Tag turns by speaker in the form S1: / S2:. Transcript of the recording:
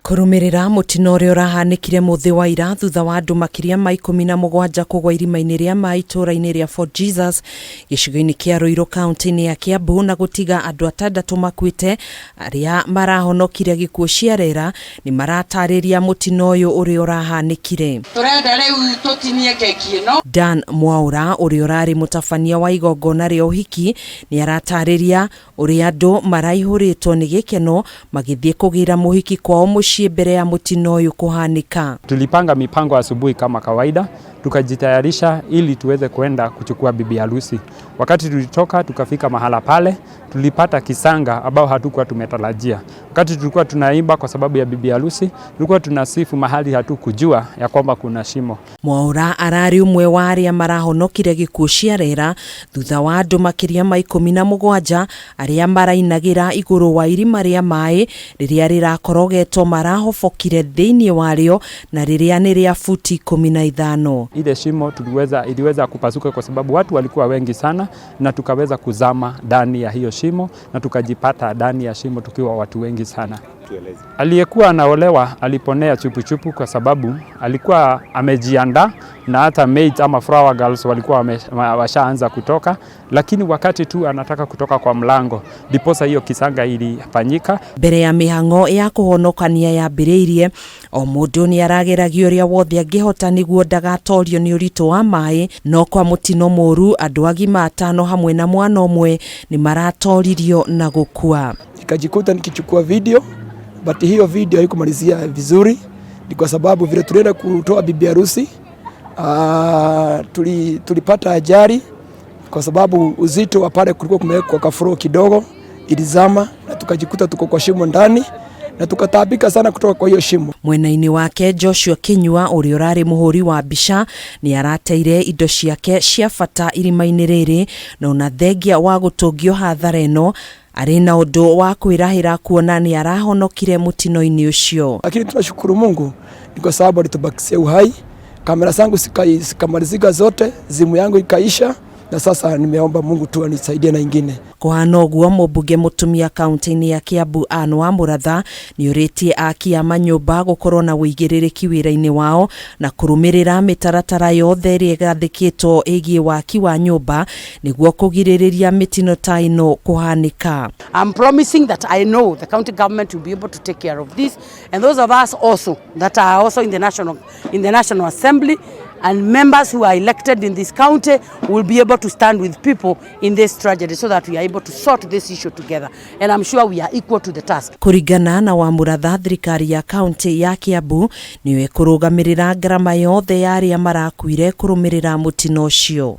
S1: Kũrũmĩrĩra mũtino ũrĩa ũrahanĩkire mũthĩ wa ira thutha wa andũ makĩria ma 17 kũgwa irima-inĩ rĩa maĩ itũũra-inĩ rĩa Fort Jesus gĩcigo-inĩ kĩa Ruiru kaunti-inĩ ya Kiambu na gũtiga andũ atandatũ makuĩte, arĩa marahonokire gĩkuũ cia rera nĩ maratarĩria mũtino ũyũ ũrĩa ũrahanĩkire.
S2: Tũrenda rĩu tũtinie keki ĩno.
S1: Dan Mwaũra ũrĩa ũrarĩ mũtabania wa igongona rĩa ũhiki nĩ aratarĩria ũrĩa andũ maraihũrĩtwo nĩ gĩkeno magĩthiĩ kũgĩra mũhiki kwao mũciĩ mbere ya mũtino ũyũ kũhanĩka.
S3: Tulipanga mipango asubuhi kama kawaida, tukajitayarisha ili tuweze kwenda kuchukua bibi harusi. Wakati tulitoka tukafika mahala pale, tulipata kisanga ambao hatukuwa tumetarajia. Wakati tulikuwa tunaimba kwa sababu ya bibi harusi, tulikuwa tunasifu mahali hatukujua ya kwamba kuna shimo.
S1: Mwaũra ararĩ ũmwe wa arĩa marahonokire gĩkuũ cia rera thutha wa andũ makĩria ma 17 arĩa marainagĩra igũrũ wa irima rĩa maĩ rĩrĩa rĩrakorogetwo marahobokire thĩinĩ warĩo na rĩrĩa nĩ rĩa futi 15.
S3: Ile shimo iliweza kupasuka kwa sababu watu walikuwa wengi sana, na tukaweza kuzama ndani ya hiyo shimo na tukajipata ndani ya shimo tukiwa watu wengi sana. Aliyekuwa anaolewa aliponea chupuchupu kwa sababu alikuwa amejiandaa na hata maids ama flower girls walikuwa washaanza kutoka, lakini wakati tu anataka kutoka kwa mlango ndiposa hiyo kisanga ilifanyika.
S1: Mbere ya mĩhang'o ya kũhonokania yambĩrĩirie, o mũndũ nĩ arageragia ũrĩa wothe angĩhota nĩguo ndagatorio nĩ ũritũ wa maĩ, no kwa mũtino mũru andũ agima atano hamwe na mwana ũmwe nĩ maratoririo na gũkua.
S4: Nikajikuta nikichukua video, but hiyo video haikumalizia vizuri, ni kwa sababu vile tulienda kutoa bibi harusi, tulipata ajali kwa sababu uzito wa pale kulikuwa kumewekwa kafuro kidogo, ilizama na tukajikuta tuko kwa shimo ndani na tukataabika sana kutoka kwa hiyo shimo.
S1: Mwena-inĩ wake Joshua Kinyua ũrĩa ũrarĩ mũhũri wa mbica nĩ arateire indo ciake cia bata irima-inĩ rĩrĩ, na ona thengia wa gũtũngio hathara ĩno arĩ na ũndũ wa kwĩrahĩra kuona nĩ arahonokire mũtino-inĩ ũcio.
S4: Lakini tunashukuru Mungu ni kwa sababu alitubakisia uhai. Kamera zangu zikamalizika zote, simu yangu ikaisha, na sasa nimeomba Mungu tu anisaidie na ingine.
S1: Kũhana ũguo, mũmbunge mũtumia kaunti-inĩ ya Kiambu Anne Wamũratha nĩ ũrĩtie aki a manyũmba gũkorwo na ũigĩrĩrĩki wĩra-inĩ wao na kũrũmĩrĩra mĩtaratara yothe ĩrĩa ĩgathĩkĩtwo ĩgiĩ waki wa nyũmba nĩguo kũgirĩrĩria mĩtino ta ĩno kũhanĩka.
S2: I'm promising that I know the county government will be able to take care of this, and those of us also that are also in the National Assembly and members who are elected in this county will be able to stand with people in this tragedy so that we are able to sort this issue together. And I'm sure we are equal to the task.
S1: Kũringana na Wamũratha, thirikari ya kaunti ya Kiambu nĩyo ĩkũrũgamĩrĩra ngarama yothe ya arĩa marakuire kũrũmĩrĩra mũtino ũcio.